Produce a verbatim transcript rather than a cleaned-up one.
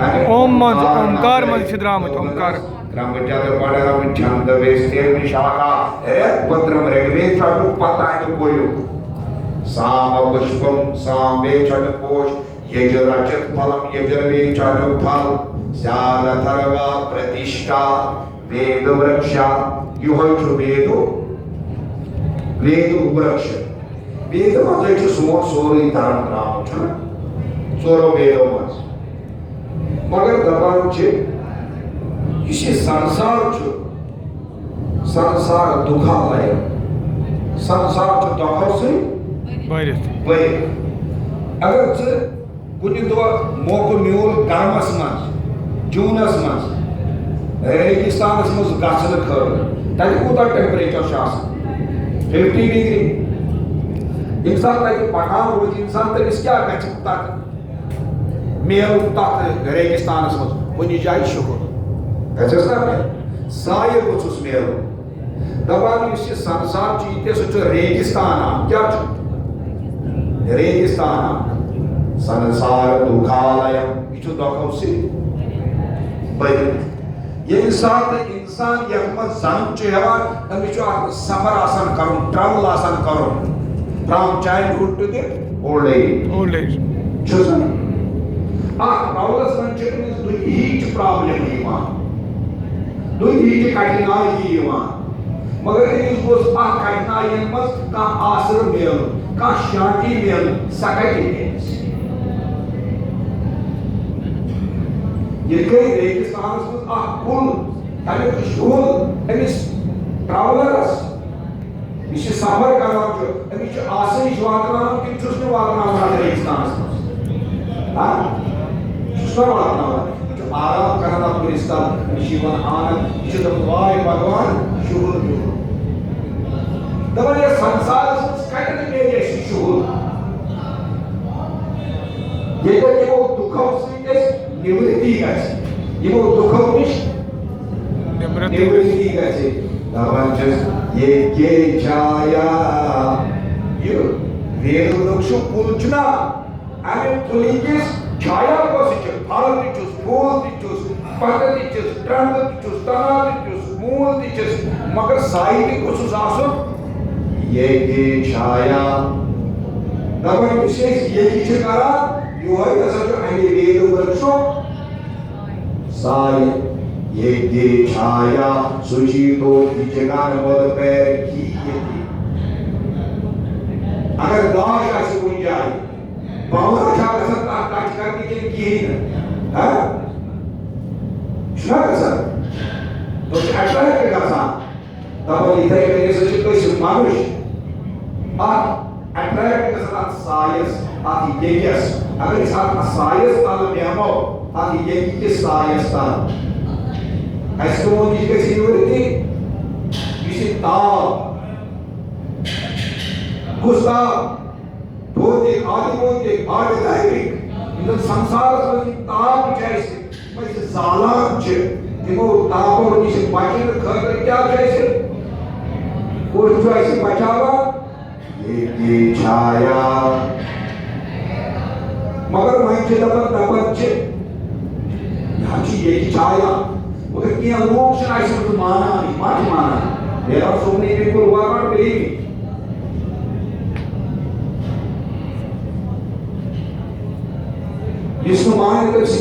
اوم منٛز، اومکار منٛز چھِ درٛامٕتۍ، اومکار۔ کرٛمہٕ چندر پنڈرم چھند ویستیر وشاکھا، رٮ۪تھ پٔترم رِگ وید چھُ اَمیُک پتہٕ اَمیُک گوٚیُک۔ سام پُشپم، سام وید چھُ اَمیُک پوش، یجُر رچت پھلم، یجُر وید چھُ اَمیُک پھل، سیاد اتھروا پرتیشٹا، وید ورکشا، یِہوٚے چھُ ویدُک، ویدُک ورکش۔ ویدٕ منٛزٕے چھُ سون سورُے دھرم درٛامُت، چھُنہ؟ ژورو ویدو منٛز۔ مگر دپان چھِ، یُس یہِ سنسار چھُ، سنسار دُکھا لایق۔ سنسار چھُ دۄکھو سۭتۍ بٔرِتھ۔ بٔرِتھ۔ اگر ژٕ کُنہِ دۄہ موقعہٕ میوٗل گرمس منٛز، جوٗنس منٛز، ریگستانس منٛز گژھنہٕ خٲطرٕ، تتہِ کوٗتاہ temperature چھُ آسان؟ Fifty degree. ییٚمہِ ساتہٕ تتہِ پکان روزِ انسان، تٔمِس کیٛاہ گژھِ تتھ میلُن، تتھ ریگستانس منٛز؟ کُنہِ جایہِ شُہُل گژھٮ۪س نا میلُن، سایہِ گوٚژھُس میلُن۔ دپان یُس یہِ سنسار چھُ، یہِ تہِ سُہ چھُ ریگستان اکھ۔ کیٛاہ چھُ؟ ریگستان اکھ۔ سنسار دُکھالیم۔ یہِ چھُ دۄکھو سۭتۍ بٔرِتھ۔ ییٚمہِ ساتہٕ انسان یتھ منٛز زنم چھُ ہٮ۪وان، أمِس چھُ اکھ سفر آسان کرُن، travel آسان کرُن، from childhood to the old age۔ Old age۔ چھُ سا؟ اتھ travelس منٛز چھِ أمِس دُنیہٕچ problem یِوان، دُنیہٕچ کٹھنایی یِوان۔ مگر أمِس گوٚژھ اتھ کٹھناین منٛز کانٛہہ آسرٕ میلُن، کانٛہہ شانتی میلُن، سۄ کتہِ میلہِ؟ ییٚلہِ گٔے ریگستانس منٛز اکھ کُل، تمیُک شُہُل أمِس travelرس، یُس یہِ سفر کران چھُ، أمِس چھُ آسٲیِش واتناوان کِنہٕ چھُس نہٕ واتناوان اتھ ریگستانس منٛز؟ ہا؟ چھُس نہ واتناوان؟ چھُ آرام کران اَتھ گُلِستان، یہِ چھُ یِوان آنند، یہِ چھُ دَپان، واے بھگوان، شُہُل میون۔ دَپان، یَتھ سنسارَس منٛز کَتٮ۪تھ میلہِ اَسہِ شُہُل؟ ییٚتٮ۪تھ یِمو دُکھو سۭتۍ اَسہِ نِوٕرتی گژھِ، یِمو دُکھو نِش نِوٕرتی۔ نِوٕرتی گژھِ۔ دَپان چھِس، ییٚتہِ چھایا، یہِ ویرُنُک سُہ کُل چھُنہ، اَمہِ کُلہِ کِس چھایا کۄس چھِ؟ پھل تہِ چھُس، پھوٗل تہِ چھُس، پتہٕ تہِ چھُس، ٹرنٛگ تہِ چھُس، تنا تہِ چھُس، موٗل تہِ چھُس، مگر سایہِ تہِ گوٚژھُس آسُن۔ ییٚتہِ چھایا۔ دَپان یُس أسۍ ییٚتہِ چھِ کران، یِہوٚے ہسا چھُ اَمہِ ویدٕ ورشُک سایہِ۔ ییٚتہِ چھایا، سُچی تو دِچگان مۄدٕ پیر کھیٖتۍ۔ اگر گاش آسہِ کُنہِ جایہِ، بونٛڈ چھا گژھان تَتھ touch کرنہٕ کِنہٕ کِہیٖنۍ نہٕ؟ ہا؟ چھُنہ گژھان؟ تِم چھِ attract گژھان۔ دَپان یِتھَے کٔنۍ ہسا چھِ أسۍ منُش اَتھ attract گژھان، اَتھ سایَس، اَتھ ییٚکیَس۔ اگر أسۍ اَتھ سایَس تَل بیٚہمو، اَتھ ییٚکہِ کِس سایَس تَل، اَسہِ کٕمو نِش گژھِ نِوٕرتی؟ یُس یہِ تاپھ، کُس تاپھ؟ بھوتِک، آدھی بھوتِک، آدھی دَیوِک، یُس زَن سَنسارَس منٛز یہِ تاپھ چھُ اَسہِ، یِم أسۍ زالان چھِ، تِمو تاپو نِش بَچنہٕ خٲطرٕ کیٛاہ چھُ اَسہِ؟ کُس چھُ اَسہِ بَچاوان؟ ییٚتہِ چھایا۔ مگر وۄنۍ چھِ دَپان، دَپان چھِ، یہِ حظ چھُ ییٚتہِ چھایا۔ مگر کینٛہہ لوٗکھ چھِنہٕ اَسہِ منٛز مانان، یہِ ما چھِ مانان؟ There are so many people who are not believing. یُس نہٕ مانہِ، تٔمِس